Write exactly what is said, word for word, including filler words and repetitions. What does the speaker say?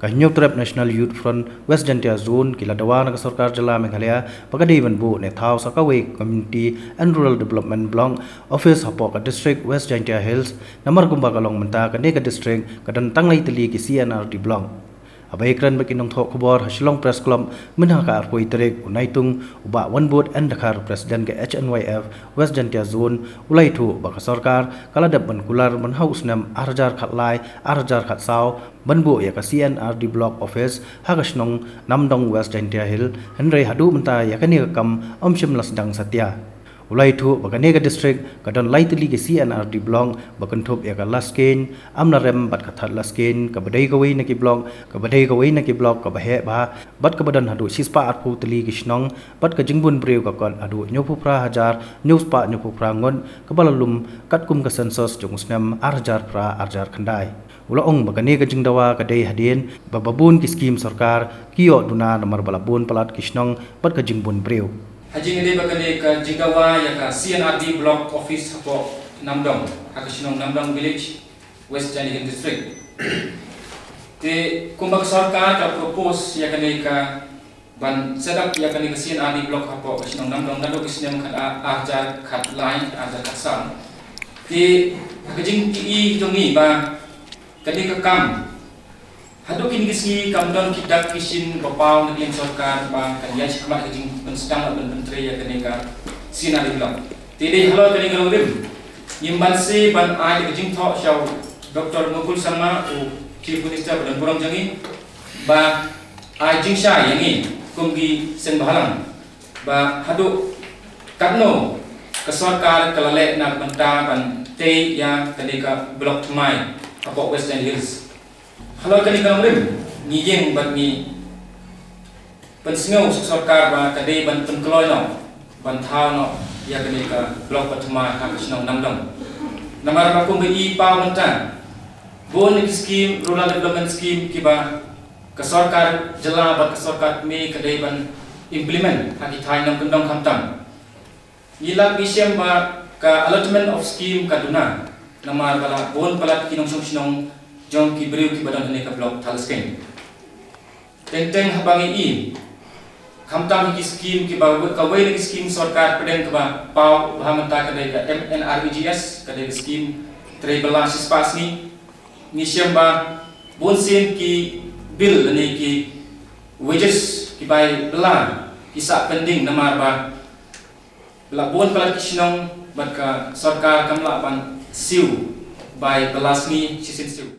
Ka Hynñiewtrep National Youth Front West Jaintia Zone ki la dawa na ka sorkar jylla Meghalaya ba ka dei ban buh ne thaw sa kawei ka Community and Rural Development Block Office hapoh ka District West Jaintia Hills, namar kumba ka long mynta kane ka district ka don tang lai tylli ki C and R D Block. Haba ïakren bad ki nongthoh khubor ha Shillong Press Club mynha ka arphew tarik u Naitung, u Bah Wanbud N Dkhar, President ka H N Y F West Jaintia Zone, u la ïathuh ba ka sorkar ka la dep ban kular mynha u snem ar hajar khatlai ar hajar khatsaw ban buh ïa ka C and R D Block Office ha ka shnong Namdong, West Jaintia Hills, hynrei haduh mynta ïa kane ka kam ym shym la sdang satia. U la ïathuh ba kane ka district ka don lai tylli ki C and R D Block, ba kynthup ïa ka Laskeiñ, Amlarem bad ka Thadlaskeiñ, kaba dei kawei na ki block, kaba dei kawei na ki block kaba heh bha bad kaba don haduh shispah arphew tylli ki shnong, bad ka jingbun briew ka kot haduh hynñiewphew phra hajar hynñiewspah hynñiewphew phra ngut, kaba la lum katkum ka census jong u snem ar hajar phra ar hajar khyndai. U la ong ba kane ka jingdawa ka dei hadien ba ba bun ki skim sorkar ki ïoh duna namar ba la bun palat ki shnong bad ka jingbun briew. Ha jingïadei bad kane ka jingdawa ïa ka C and R D Block Office hapoh Namdong, ha ka shnong Namdong Village, West Jaintia Hills District. Te kumba ka sorkar ka propose ïa kane ka ban set up ïa kane ka C and R D Block hapoh ka shnong Namdong naduh ka snem khat ar, ar hajar khatlai ar hajar khatsaw. Te ha ka jingtip jong ngi ba kane ka kam haduh kine ki sngi kam don ki dak ki shin ba paw na ka liang sorkar ba kan ïaid shakhmat ka jingpynsdang bad pyntrei ïa kane ka C and R D Block. Te dei halor kane ka nongrim ngim banse ban ai ka jingthoh sha u Doctor Mukul Sangma, u Chief Minister ba don burom jong ngi, ba ai jingshai ïa ngi kum ki seng bhalang ba haduh katno ka sorkar ka la leh na ka bynta ban tei ïa kane ka block thymmai hapoh West Jaintia Hills. Halor kane ka nongrim ngi ïeng bad ngi pynsngew sha ka sorkar ba ka dei ban pynkloi noh ban thaw noh ïa kane ka block ba thymmai ha ka shnong Namdong. Namar ba kumba i paw mynta bun ki skim, rural development scheme kiba ka sorkar jylla bad ka sorkar kmie ka dei ban implement ha ki thaiñ nongkyndong, khamtam ngi lap ngi shem ba ka allotment of scheme ka duna namar ba la bun palat ki nongshong shnong jong ki briew kiba don ha kane ka block Thadlaskeiñ. Teng teng haba ngi i khamtam ki skim kiba kawei na ki skim sorkar pdeng kaba paw bha mynta ka dei ka M N R E G S, ka dei ka skim trei bylla shispah sngi. Ngi shem ba bun sien ki bill lane ki wages ki bai bylla ki sah pending namar ba la bun palat ki shnong bad ka sorkar kam lah ban siew bai bylla sngi shisien siew.